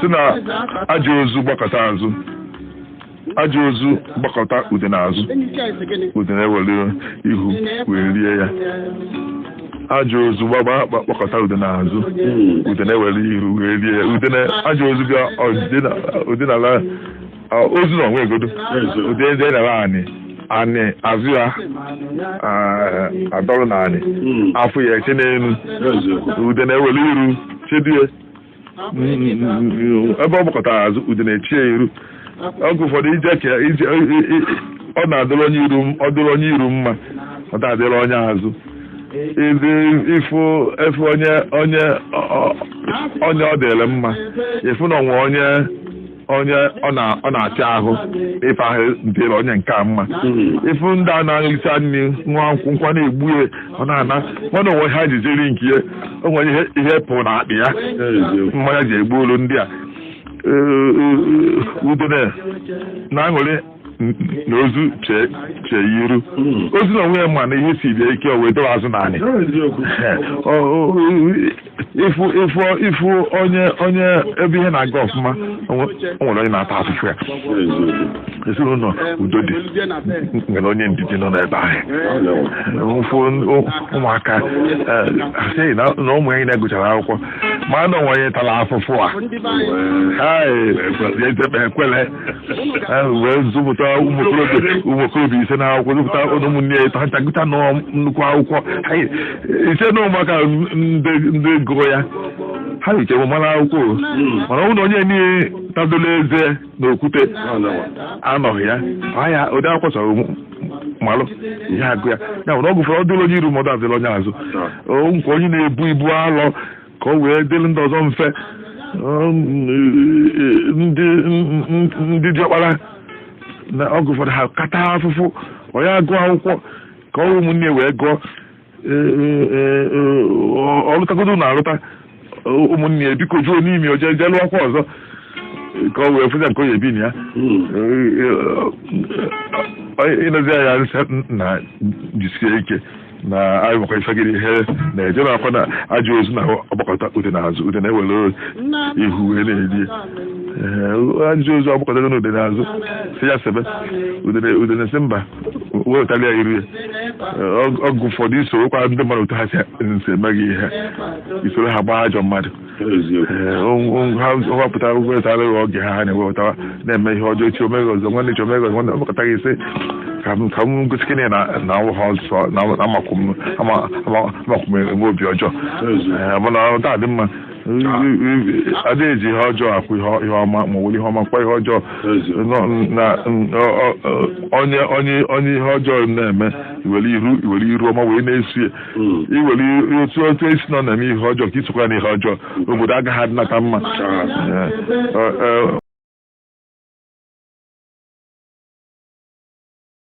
Sị na ajọ ozu gbakọta azụ, ajọ ozu gbakọta udene azụ, udene ewere ihu wee rie ya. Ajọ ozu gbakọta udene azụ, udene ewere ihu wee rie ya. Udene ajọ ozu bịa ọdịnala ozu na onwe egodo udene dị n'ala anị anị azụ ya adọrọ na anị, afọ ya eche n'elu, udene ewere iru chedie ebe ọ gbakọtara azụ, udene echie ya iru. Oge ụfọdụ ije ka ije ọ na-adịrị onye iru, ọ dịrị onye iru mma, ọ na-adịrị onye azụ. Ịdị ịfụ efu onye ọ dịrị mma, ịfụ na onwe onye ọ na-achị ahụ ife ahụ dịrị onye nke a mma. Ịfụ ndị a na-aṅụlite nri, nwa nkwụ nkwa na-egbu ya, ọ na-ana nwana onwe ha ji jeri nke ya, o nwere ihe pụrụ na akpị ya mmanya ji egbu olu ndị a. Udene na aṅụrị na ozu chee iru ozu na onwe ya, ma na ihe si bịa ike o wee dọrọ azụ naanị. Ịfụ onye ebe ihe na-aga ọfụma, o nwere onye na-ata afụfụ ya. Ezinụlọ udo dị nwere onye ndidi nọ n'ebe ahụ. Ụfụ ụmụaka sị na ụmụ ya na-egụchara akwụkwọ, ma na onwe onye tara afụfụ a ekwele wee zụpụta ụmụ okorobịa ise na akwụkwọ, zụpụta ụmụnne ya ịtọ, ha gụcha nọ nnukwu akwụkwọ ise na ụmụaka ndị gụrụ ya, ha richewo mara akwụkwọ. Mana ọ bụrụ na onye niile tadola eze na okwute anọghị ya ya ụdị akwụkwọ sọrọ malụ ihe agụ ya, ya bụ na ọgụ fọrọ ọ dịrị onye iru ma ọ dịrị onye azụ nke onye na-ebu ibu alọ ka o wee dịrị ndị ọzọ mfe. Ndị diọkpara na ọgụ ụfọdụ ha kata afụfụ onye agụ akwụkwọ ka ọ ụmụnne wee gụọ, ọlụtagodo na alụta ụmụnne ya, biko juo n'imi o jee jee lụọkwa ọzọ ka ọ wee fụza nke o ya ebi na ya. Ịnọzi ya nsị na jisie ike na anyị nwekwa ife gịrị ihe na-eje na akwa na ajọ ozu na ọgbakọta ude n'azụ, ude na-ewere ihu wee na-eri. Ajọ ozu ọgbakọta na ude n'azụ, si ya sebe ude, na-esi mba wepụtara ya iru ya. Ọgụ ụfọdụ isorokwa ndị mmadụ otu ha si eme gị ihe, isoro ha gbaa ajọ mmadụ ha wepụtara wepụtara oge ha na-ewepụta na-eme ihe ọjọọ. Echi omeghe ọzọ, nwanne echi omeghe ọzọ, nwanne ọgbakọta gị sị ka m gosi gịnị na ha ọsọ na amakwu m enwe obi ọjọọ, mana ọ dị mma ada eji ihe ọjọọ akwụ ihe ọma, ma were ihe ọma kwa ihe ọjọọ. Na onye ihe ọjọọ na-eme, iwere iru ọma wee na-esi ya, iwere otu esi nọ na-eme ihe ọjọọ ka isokwa na ihe ọjọọ, obodo agaghị adịnata mma.